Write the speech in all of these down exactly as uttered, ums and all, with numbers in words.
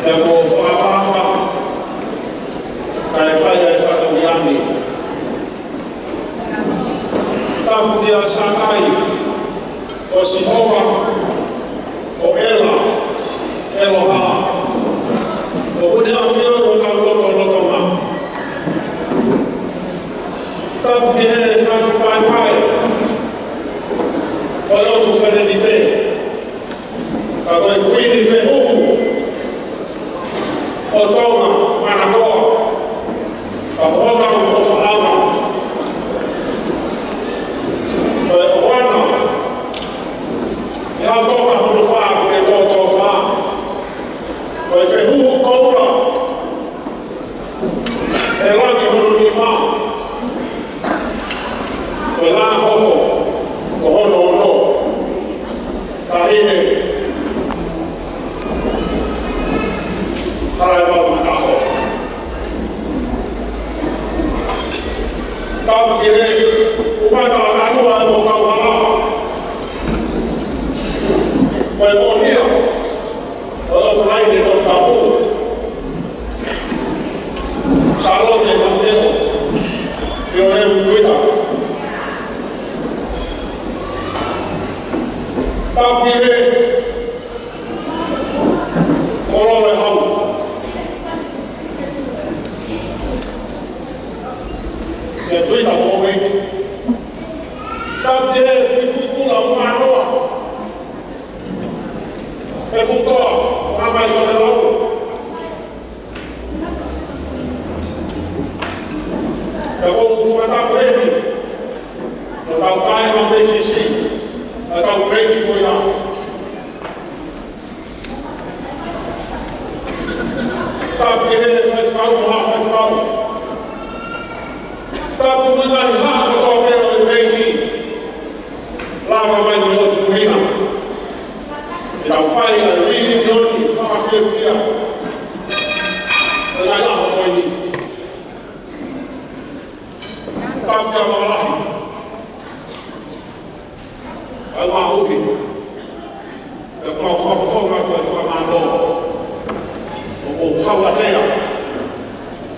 Pea mo Faʻapaʻapa, kae fai ʻa e fatongia ni. Tapu kia Sakai, ʻo Sihova, ʻo ʻEla, ʻEloha, ʻoku ne ʻafio ʻi hotau lotolotonga. Tapu ki he Fatu Paepae, ʻo e ʻOtu Felenite, ka ko e Kuini Fehuhu ʻo Tonga, Manakoa, ka ko hotau ʻofaʻanga. Ko e ʻoana ʻe hau toka hulu fā, ko e tōtōfā. Ko e fehuhu koula ʻe langi hono nima, ko e lā hopo ko hono ono. Taʻahine Talaimaumataho. Tapu ki he ʻū mata ʻo Talua ʻo Kauhala. Ko e moʻonia ʻo e ʻOtu Laine Toputapu, Sālote Mafeo, ʻIo Levu Tuita. Tapu ki he Folofola ʻo e Hau, ʻIo Tuita Moʻoiki. Tapu ki he Fuifui Kula Umanoa, ʻe Futoa ʻo Hamaitokelau. Pea ʻoku ou fakatapu heni, ʻo tau kae ha pefisi, ʻa tau peiki ko ia. Tapu ki he faifekau mo haʻa faifekau. Tapu mo e ngaahi haʻa kotoa pē ʻo e peiki. Lava mai mei he ʻOtu Kulina ke tau fai ʻa e reunion fakafiefia ʻo e ngaahi ʻaho ko eni. Tapu kia Mangalahi, ʻa e mahuhi, ʻa e kau fakafofonga ko e fakamālō. ʻOku ou hau ʻa tea,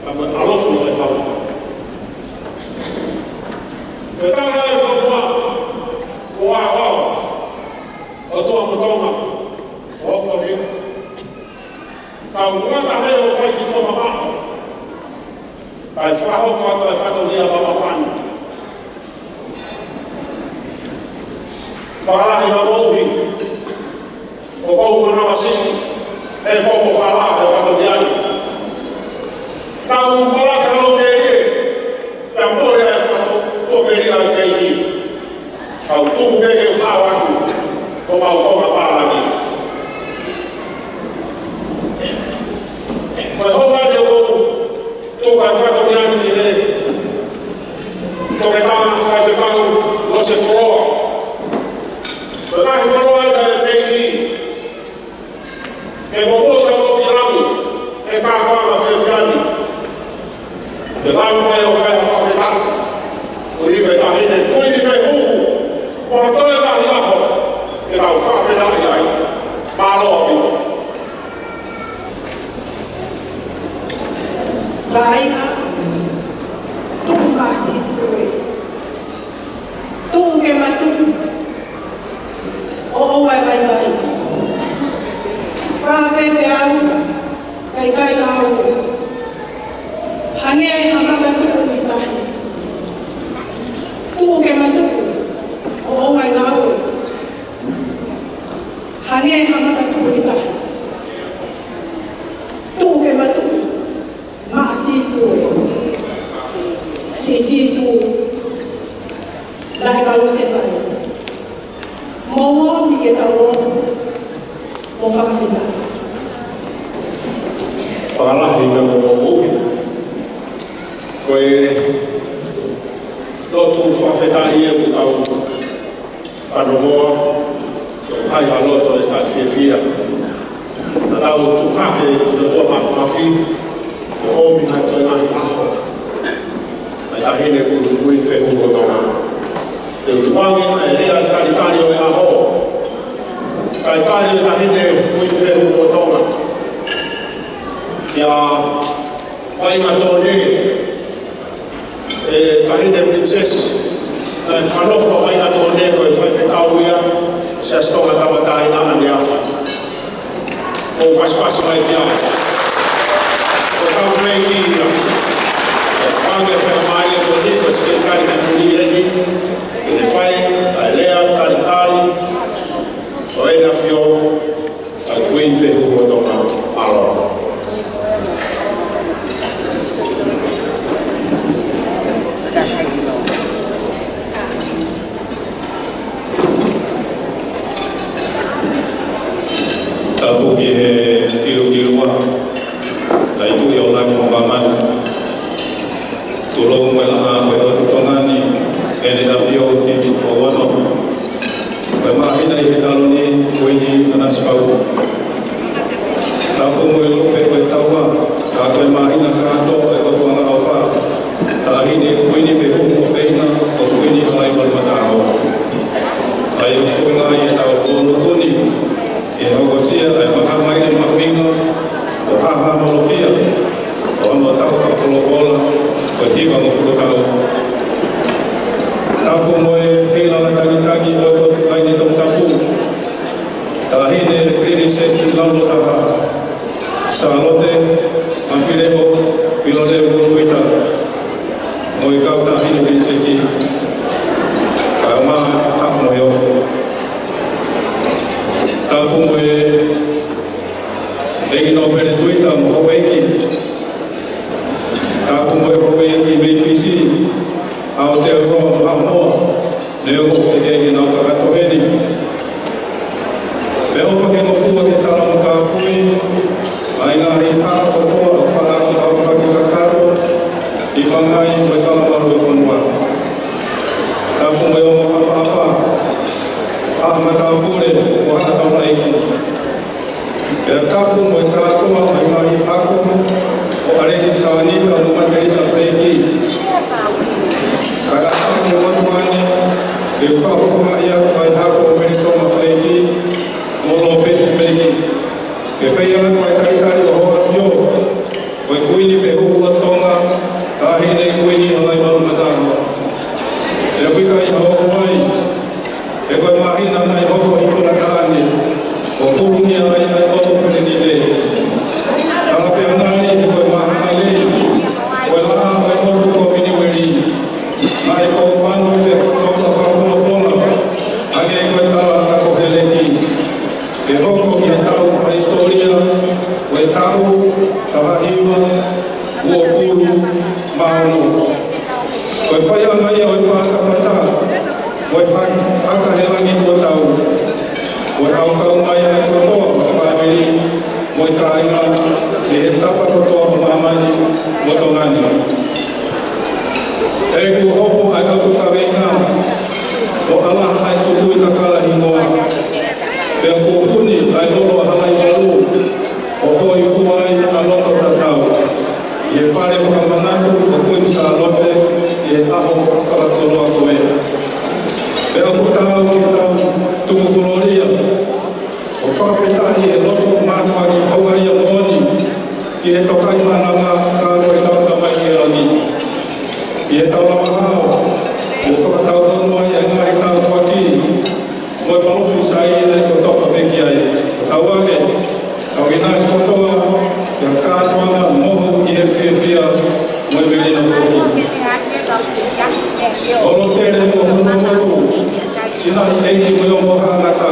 ka mo e ʻalofi ʻo e hau. Pea tala e fakamā, ko e ʻaoʻao ʻo Tonga mo Tonga, ʻo hoko fia. Tau ngata he ʻo fai ki Tonga maʻo, kae fakahoko atu e fatongia mamafana. Fakalahi ma moʻui, ʻoku ou manavasiʻi ʻe Popofala he fatongia ni. Tau malaka lokelie, pea mole e fato, ko melia e peiki. Tau tuku pē ke u hao atu, ko mau ko ma pālangi. Ko e houa ni ʻoku ou tuku ʻa e fatongia ni ki he toketā faifekau Lose Koloa. Ko e ngaahi koloa ʻa e peiki, ke momoʻi ka moʻi langi, ʻe kākā ka fiefia ni. Ke lava mai ʻo fai ha fakafetaʻi, ʻo ʻi he taʻahine Kuini Fehuhu, ʻo ha toe ngaahi ʻaho ke tau fakafetaʻi ai. Mālō ʻaupito. Kāinga, tuʻu maʻa Sīsū ē. Tuʻu ke ma tuʻu, ʻo ʻoua ʻe vaivai. Fakapepeau, kae ʻikai ngāue. Hangē ha makatuʻu ʻi tahi. Tuʻu ke ma tuʻu, ʻo ʻoua ʻe ngāue. Hangē ha makatuʻu ʻi tahi. Tuʻu ke ma tuʻu, maʻa Sīsū ē. Siʻi Sīsū, naʻe kalo se fai. Mou omi ke tau lotu mo fakafetaʻi. Fakalahi mo moʻui. Ko e lotu fakafetaʻi ē ʻoku tau fanongoa, ʻo hai ha loto ʻe taʻefiefia. Naʻa tau tuʻu hake ki he ʻOtua Mafimafi, ʻo ʻomi ha toe ngaahi ʻaho ʻa e taʻahine Kuini Fehuhu ʻo Tonga. Te u tuku ange ʻa e lea talitali ʻo e ʻaho. Talitali ʻo e taʻahine Kuini Fehuhu ʻo Tonga. Vaingatone, ʻe Taʻahine Princess, naʻe fakanofo ʻa Vaingatone ko e faifekau ia ʻa e Siasi Tonga Tauʻatāina ʻAneafi. ʻOku pasipasi mai ki ai. Ko e kau fleiti ia. Pea ke fai mai ʻa e ko ni, ko e Sekelitali Kātolika eni, ke ne fai ʻa e lea talitali ʻo ʻEne ʻAfio, ʻa e Kuini Fehuhu ʻo Tonga, mālō. Tapu ki he kilukilua, ʻa e Tuʻi ʻo langi mo māmani. Tulou mo e laʻā ʻo e ʻOtu Tonga ni, ʻEne ʻAfio ki ʻOuano. Ko e māhina ʻi he taloni, Kuini ʻAnasipauʻu. Tapu mo e lupe ko e taua, ka ko e māhina kātoa ʻo e ʻOtu Angaʻofa, Taʻahine Kuini Fehuhu ʻofeina, ko Kuini Halaevalu Mataʻaho. ʻA ia ʻoku tuʻunga ʻi he tau ʻo Nukuni, ʻe hokosia ʻa e makamaile mahuʻinga ʻo Haʻahaʻa Molofia, ʻo hono tau fakafolofola, ko e hivangofulu tau. Tapu mo e feilaulau tangitangi ʻo e ʻOtu Laine Toputapu, Taʻahine Pilinisesi Laulataha, Sālote Mafileʻo Pilolevu Tuita, mo e kau Taʻahine Pilinisesi, kae ʻumaʻā haʻa mohe ʻo. Tapu mo e ʻEiki Nōpele Tuita mo houʻeiki. Tapu mo e houʻeiki mei Fisi, Aotearoa mo Haʻamoa, neongo ʻoku teʻeki ke nau kakato heni. Pea ʻofa ke ngofua ke tala mo tāpui ʻa e ngaahi haʻa kotoa ʻoku faʻa ʻaupaki kakato ʻi Pangai mo e talamonū ʻo e fonua. Tapu mo e ongo ʻapaʻapa, haʻa matāpule mo haʻa taulaʻeiki. Pea tapu mo e kātoa ʻo e ngaahi ako ʻo ʻAlekisānita mo Matelita Peleki. Kae ʻatā ke u ʻoatu ane, ke u fakafofongaʻi atu ʻa e hako ʻo Mele Tonga Peleki mo Lōpeti Peleki, ke fai atu ʻa e talitali ʻo hoʻo ʻAfio, ko e Kuini Fehuhu ʻo Tonga, Taʻahine Kuini Halaevalu Mataʻaho. Pea ʻoku ʻikai ha ʻohovai, he ko e māhina naʻe hoko ʻi Pulataʻane, ʻo pulungia ai ʻa e ʻOtu Filinite. Tala pē ʻa Ngali, he ko e māhina lei, ko e laʻā ʻo e ʻOtu ko Miniueli, naʻe kōpano pea ko e fakafolofola, hangē ko e tala ʻa Koheleti. Ke hoko ki he tau fakahisitōlia, ko e taʻu taha hiva uofulu mā ono. Ko e faiʻanga ia ʻo e pātapata, ko e ha-, haka he langi kuo tau. Ko e ʻaukau mai ʻa e kotoa ʻo e fāmili mo e kāinga, ʻi he tapa kotoa ʻo māmani mo Tonga ni. ʻOku hopo ʻa e ʻOtu Kaveinga, ʻo ʻalaha ʻa e kuku ʻi Kakalahingoa. Pea kuo puni ʻa e lolo ʻa Halaivalu, ʻo hōifua ai ʻa Lototatau. ʻI he fale fakamanatu ʻo Kuini Sālote, ʻi he ʻaho fakakoloa ko ē. Pea ʻoku taau ke tau tuku kolōlia ʻo fakafetaʻi he loto mātuʻaki houngaʻia moʻoni ki he Tokaimaʻananga ka ko e Tauʻatāina mai ki langi. ʻI he taulama hao, ʻo fakatau fonua ʻi he ngaahi tāpuaki mo e palōfisai naʻe tofa pē ki ai. Ko tau ake, kau ʻinasi kotoa, ʻi he kātoanga mohu ʻi he fiefia mo e melino foki. Holotele mo Honumotu, Sinaʻi ʻEiki mo e ongo haʻa ngata,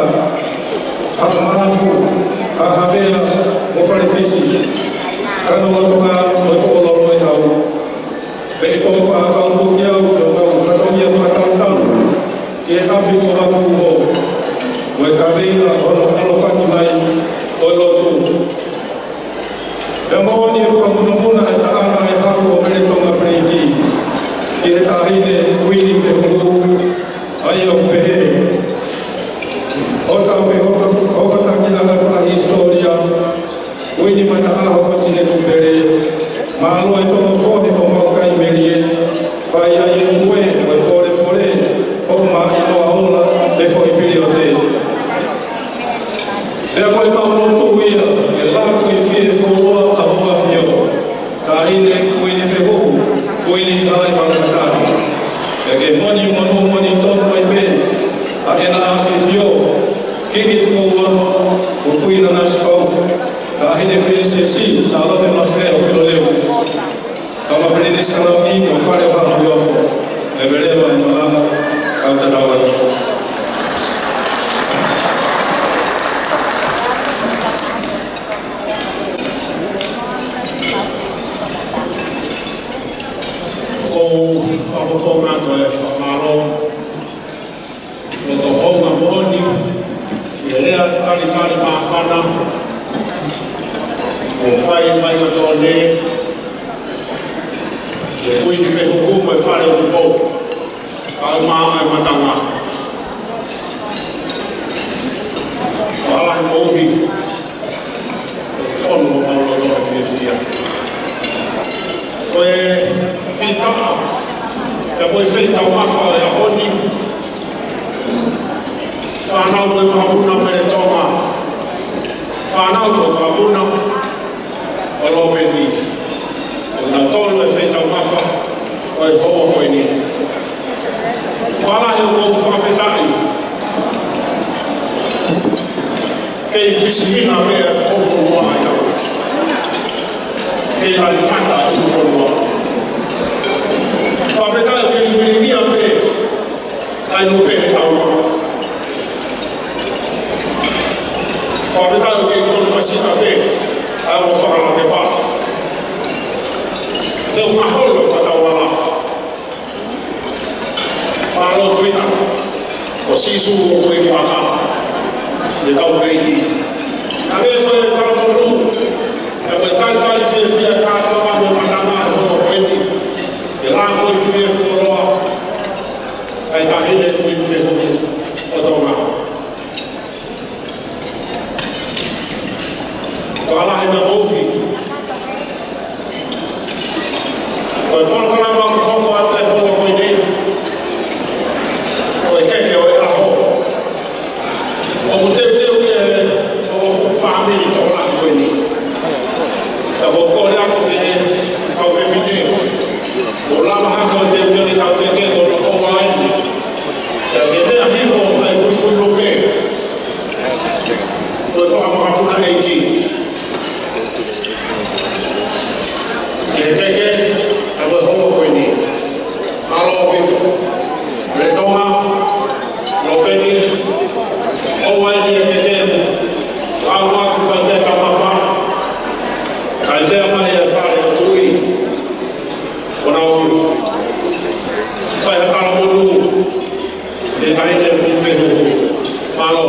Haʻa Maʻafu, Haʻa Havea mo Falefisi, Kanoa Tonga mo e Poʻo Loloʻehau. Pea ʻi he toʻo fakakau foki au, ʻi hoʻomou fatongia fakatautau ki he ʻapi ko Vakuuho, mo e kaveinga ʻo hono ʻalofaki mai ʻo e lotu. Pea moʻoni e fakamunamunaʻi ʻa e taʻanga ʻa e haku ʻo Mele Tonga Peleki ki he Taʻahine Kuini Fehuhu, ʻa ia ʻoku pehē: Hota fehoka, hota ki anga fakahisitōlia, Kuini Mataʻaho Fasi Hekupele, mālō e tono fohe ʻo Maʻukai Melie, fai ai e pue mo e polepole, ʻo maʻi noa ola e foʻi piliote. Pea ko e mau lotu ia, ke laka ʻi fie fuoloa ʻa hoʻo ʻAfio, Taʻahine ʻAfio, Kingi Tupou Ono, ko Kuini Nanasipauʻu, Taʻahine Pilinisesi Sālote Mafileʻo Kiloleu, Kama Pilinisi Kalauni mo Fale ʻo Haʻa Lohiofo, ʻe veleva e malanga, kau tatau atu. ʻOku ou fakafofonga atu e fakamālō loto houngaʻia moʻoni ki he lea talitali māfana kuo fai mai ʻa Tone, ki he Kuini Fehuhu mo e Fale ʻo Tupou, kae ʻumaʻā e Matanga. Fakalahi koeʻuhi ko e fonu ʻo mau loto fiefia. Ko e fita, pea ko e fita ʻo e ʻaho ni, fānau mo e makapuna mei Tonga, fānau mo e makapuna ʻo Lopeti, ʻo nau tolu e fita ʻo e ʻaho ʻo e houa ko eni. Fakalahi ʻoku ou fakafetaʻi. Kei fisihina pē e fakafonua ia. Kei lani mata e fakafonua. Fakafetaʻi kei milia pē ʻa e nupe he taua. Fakafetaʻi kei koni masika pē ʻa e ongo fakalakepa. Te u mahalo fakatauala. Mālō Tuita, ko Sīsū ʻoku ʻi he vaka, ʻi he kau peiki. Hangē ko e talamonū, ʻa e ko e talitali fiefia ʻa e kātoanga mo e Matanga he houa ko eni. ʻE lākoi fie fuoloa ʻa e Taʻahine Kuini Fehuhu ʻo Tonga. Fakalahi na moʻui. Ko e polokalama ʻoku hoko atu he houa ko eni, ko e Keke ʻo e ʻAho. ʻOku teuteu ia ʻe he ongo fuʻu fāmili tokolahi ko eni. Ka ʻoku ou kole atu ki he kau fefine, mou lava hake ʻo teuteu ʻetau keke ko hono ʻofa eni. Pea ke meʻa hifo ʻo fai fuifui lupe. Ko e fakamakapuna ʻeiki. Ke teke, ka ko e houa ko eni. Mālō ʻaupito. Mei Tonga, Lopeti, ʻoua eni e keke, ʻa ua ku fai ke tamafa, kae meʻa mai e Fale ʻo Tuʻi, ko nau fai ha talamonū, ʻe Taʻahine Kuini Fehuhu. Mālō.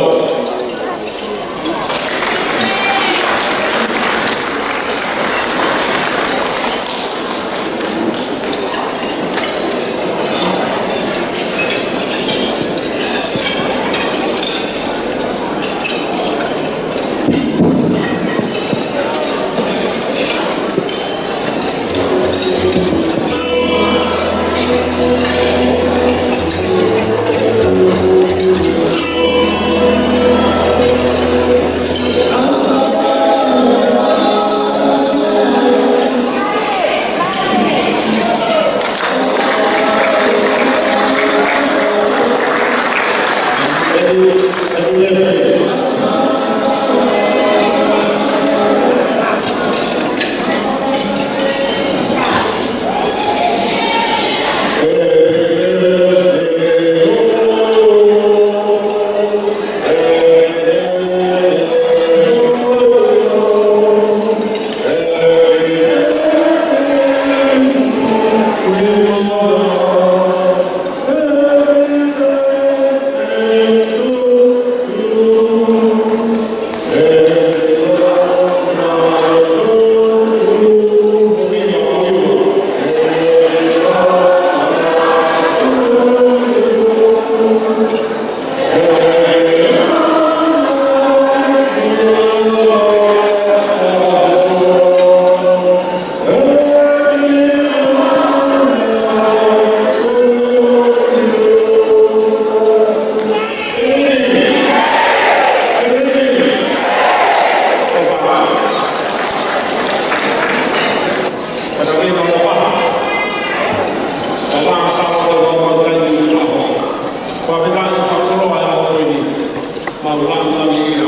Langilangiʻia.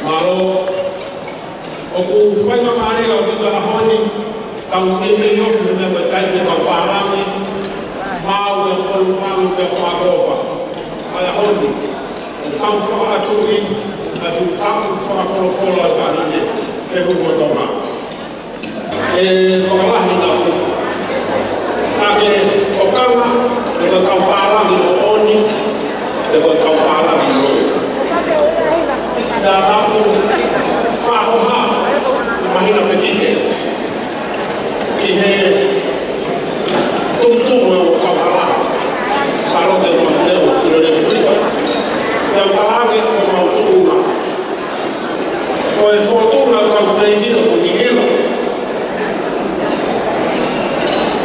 Mālō, ʻoku faingamālie ʻaupito ʻa e ʻaho ni, kau meimei ofi he meʻa ko e taimi kau pālangi, maʻu e kolomalu ke fakaʻofa. ʻA e ʻaho ni, ʻoku tau fakaʻatuʻi ʻa e fuʻu tapu fakafolofola ʻa e taʻahine Fehuʻi mo Tonga. ʻE fakalahi naʻa ku ʻa e tokanga, pe ko e kau pālangi moʻoni, pe ko e kau pālangi loi. Naʻa ku fakahoha ʻi he māhina fekite ki he tumutumu ʻo e kau hala, Sālote Mafileʻo Tuʻileʻuliʻa Kuika. Pea u talaange ko homau tuʻunga, ko e fōtunga ʻo e kau teiti ʻoku ngingila,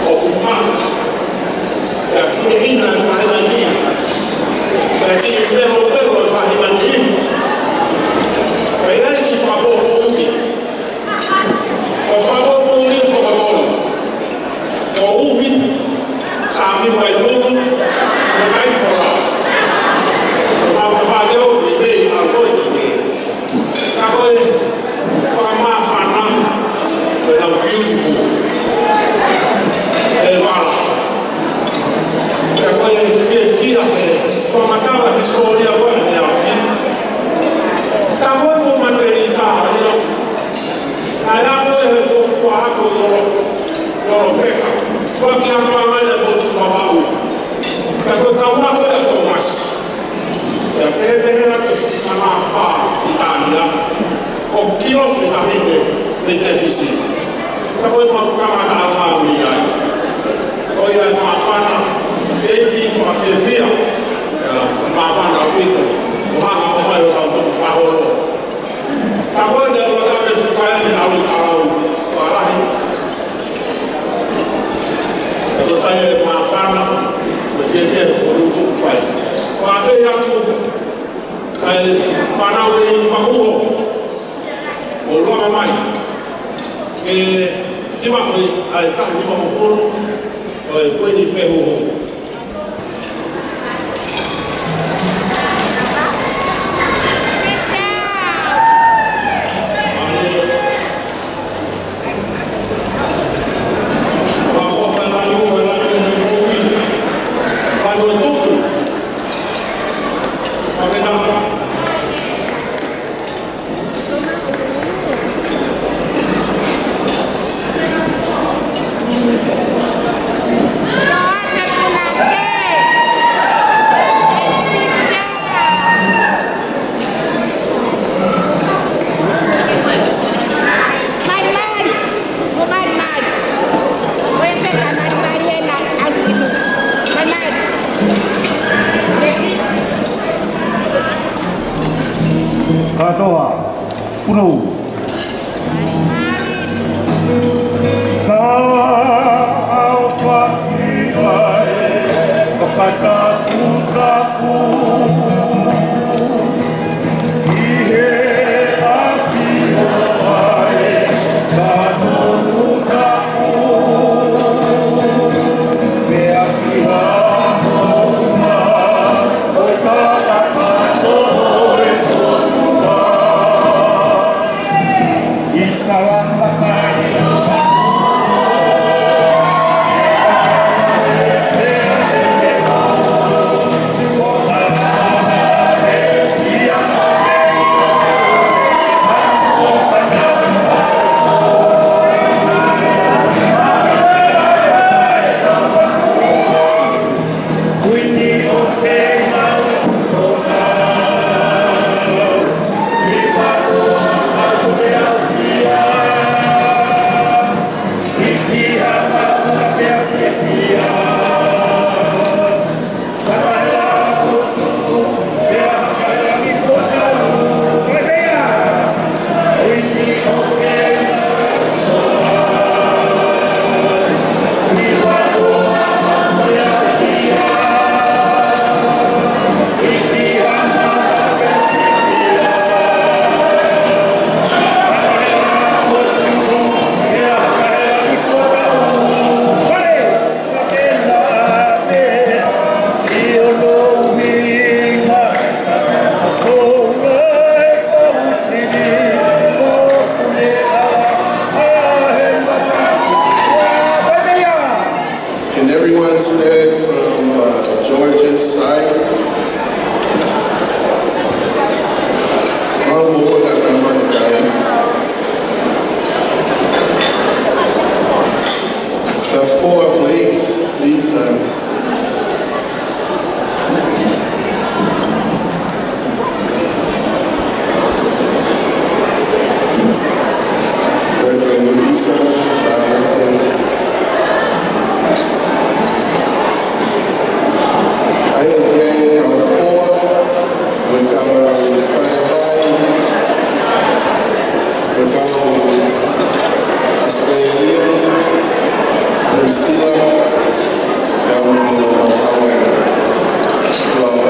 ʻoku maʻa, pea hinehina e faʻahinga niʻihi, pea kiʻi melomelo e faʻahinga niʻihi, pea ʻi ai e kiʻi fakapoʻupoʻuli. Ko e fakapoʻupoʻuli ʻoku tokotolu. Ko Uhi, Sāmiu Vaimulu, mo Taifola. Ko mau ka fāteo, ʻi he ʻalu ko ē ki he. Ka ko e fakamāfana, ko e nau beautiful. ʻE vala. Ka ko e fiefia he fakamatala hisitōlia ko eni ʻa e ʻafi. Ka ko e mo mateli ka, ʻio. Naʻe ako ʻe he fuofua ako ʻi Lolo, Lolo Peka. Ko e kiʻi ako ʻa e ngaahi fotu Vavaʻu. Pea ko e kau ako ʻa Tōmasi. Pea pehē pehē atu e fuʻu manafa ʻi Italia. ʻOku kilofi tahi ne mei Tefisi. Pea ko e mau kamata ʻa ngā mei ai. Ko ia e māfana, tepi fakafiefia. Māfana ʻaupito. ʻO hanga ʻo mai ʻo tau tuku fakaholo. Ka ko e ʻuluaki ʻa e fukaʻi ʻalu taau, ʻa lahi. Ko e fai e māfana, ko e fiefia e fuʻu tuku fai. Ko e fai atu, ʻa e fānau ʻi Mahuʻo, ʻo lava mai. Ke hima mai, ʻa e taha hima mo fonu, ʻo e Kuini Fehuʻi. Kātoa, punu. Ka au faki ai, fakataputapu. ʻI he ʻapi ʻo ai, ka tonu tapu. Pea ki ha moʻunga, ʻo e tangata ko e fonua. Forward, please. Please, uh, Reverend Luisa, Sarah, I will get our forward. Welcome, Father Pai. Welcome, Australia, Priscilla, welcome, Howard. Welcome.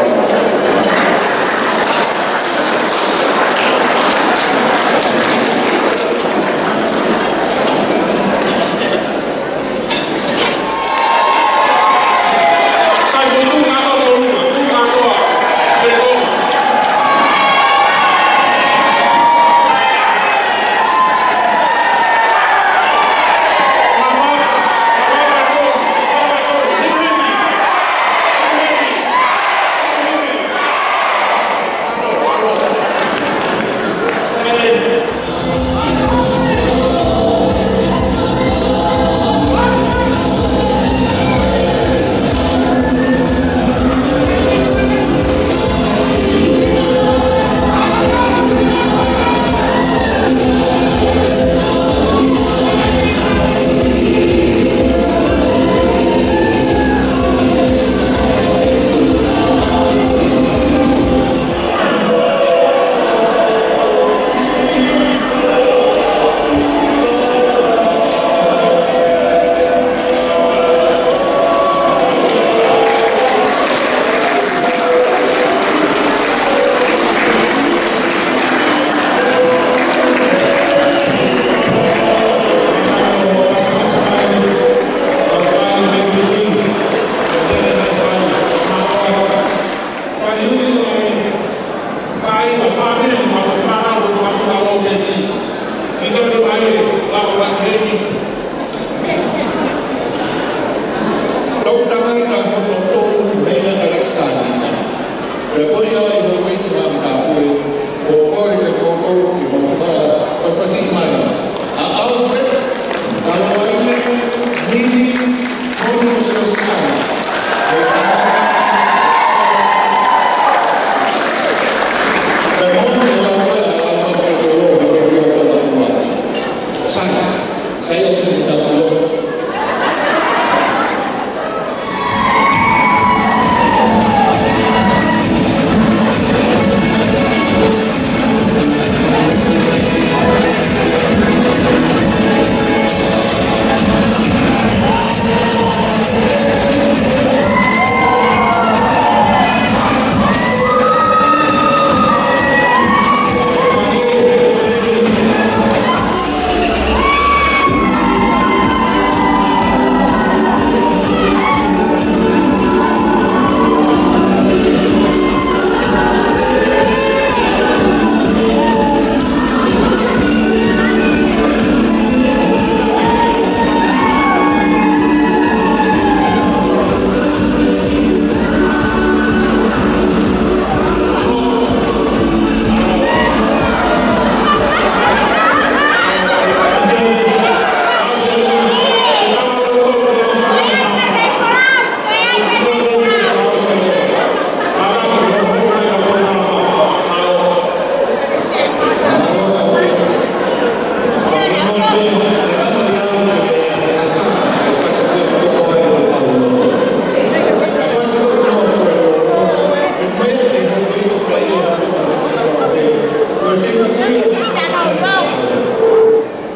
Tau tangata hono tolu, Reina Alexander. Pea ko ia ʻi hono ʻuhinga ʻa e tāpuaki, ʻoku kole ke tau tolu ki muʻa, pasipasi mai. ʻA Alfred, Caroline, Mimi, Monu Sosana. Pea mo e lau ʻa e lau ʻa e tolu, ʻa e lau ʻa e tolu. Sai, sai ʻo tolu.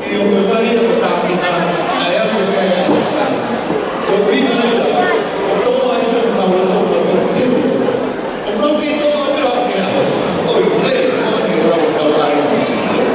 ʻIo, ko e fai ia ko Tāpina, ʻa e afe meʻa ʻa Alexander. Ko e ʻuhinga ia, ʻoku tō ai ko e maʻu ʻa e tō mai ko e teu. ʻOku mau kei tō ai pē ʻa e meʻa. ʻOi, lei, ʻoku ne lau ʻo tau ai ʻo fisi ia.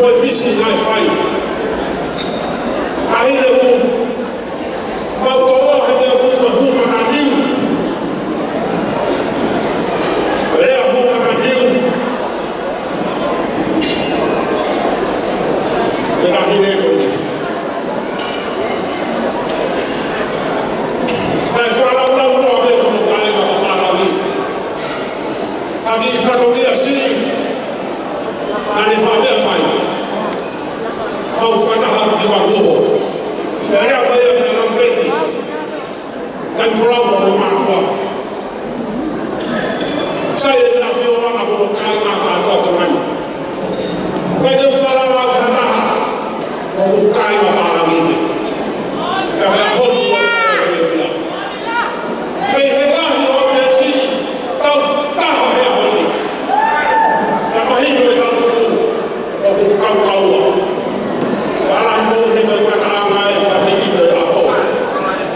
Ko e misi naʻe fai. Taʻahine ʻoku mau toʻo he meʻa ʻoku ui ko e hū makaniu. Ko e lea hū makaniu. Ko e taʻahine ko eni. Naʻe fakalaulau noa pē ko e kāinga papālangi. ʻA e kiʻi fatongia siʻi, naʻa ne faʻa pehē mai, mau fakataha ki Vakuoho. Pea lea mai ʻa e Laupeti, kae folau mo e mātuʻa. Sai e meʻa fio ana ko e kāinga kātoa Tonga ni. Kae ke falala fakataha, ʻoku kāinga papālangi. Ka mea honi ʻo e fiefia. Pea ʻi he lahi ʻo e meʻa siʻi, tau taha he ʻaho ni. Pea mahino ʻetau tuʻu, ʻoku kaukaua. Pea lahi moʻoni ko e ngataʻanga e fāmili ko e ʻaho.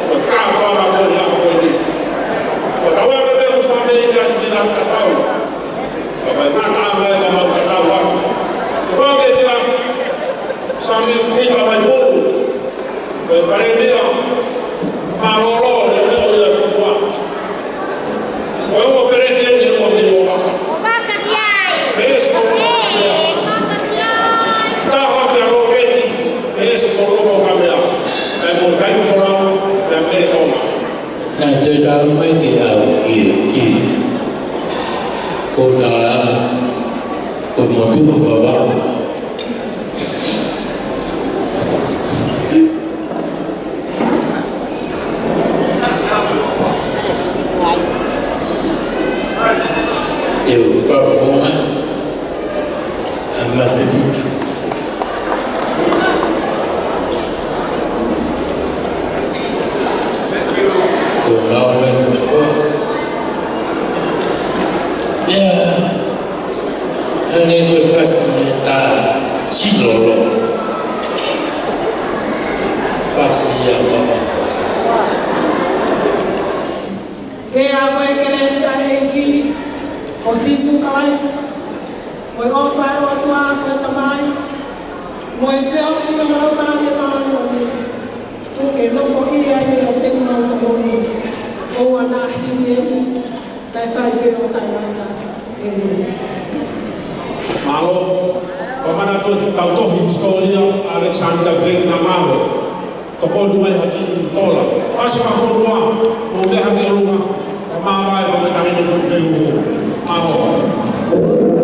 Ko e kātoanga ko e ʻaho ko eni. Ko tau ake pē ko e fāmili ke ʻi ai e ngataʻanga. Pea ko e ngataʻanga e mau tatau atu. Ko e ʻaho ko eni, Sami Pita Vaipulu, ko e Palēmia, mālōlō, leʻoleʻo ia ʻa e fonua. Ko e ongo Palesiteni ʻe ua mei ʻOhaka. Pea ʻe ʻosi ko e ongo Palēmia. Taha pea Lōpeti, pea ʻe ʻosi ko e ongo Palēmia. Kae mo kai folau, pea pele Tonga. Naʻe toe talamai ke au ki he, ki he kōtala ko e motuʻa Vavaʻu. Te u fakamoʻoni ʻa Matelita. Ko e ngāue ko ia, ʻa eni ko e fasi mei he tā silolo. Fasi ia mama. Pea ko e kelesi ʻa e ʻEiki ko Sīsū Kalaisi, mo e ʻofa ʻa e ʻOtua ko e Tamai, mo e feohi ʻa e Laumālie Māʻoniʻoni, tuku ke nofoʻia ʻiate kimautolu, ʻo ʻoua naʻa hili eni, kae fai pē ʻo taʻengata. ʻĒmeni. Mālō, fakamanatu atu ʻetau tohi hisitōlia, Alexander Blake Nangalo. Tokoni mai ha kiʻi tola. Fasi fakafonua, mo meʻa hake ʻolunga, ka māvae mo e taʻahine ko e fehuhu. Mālō.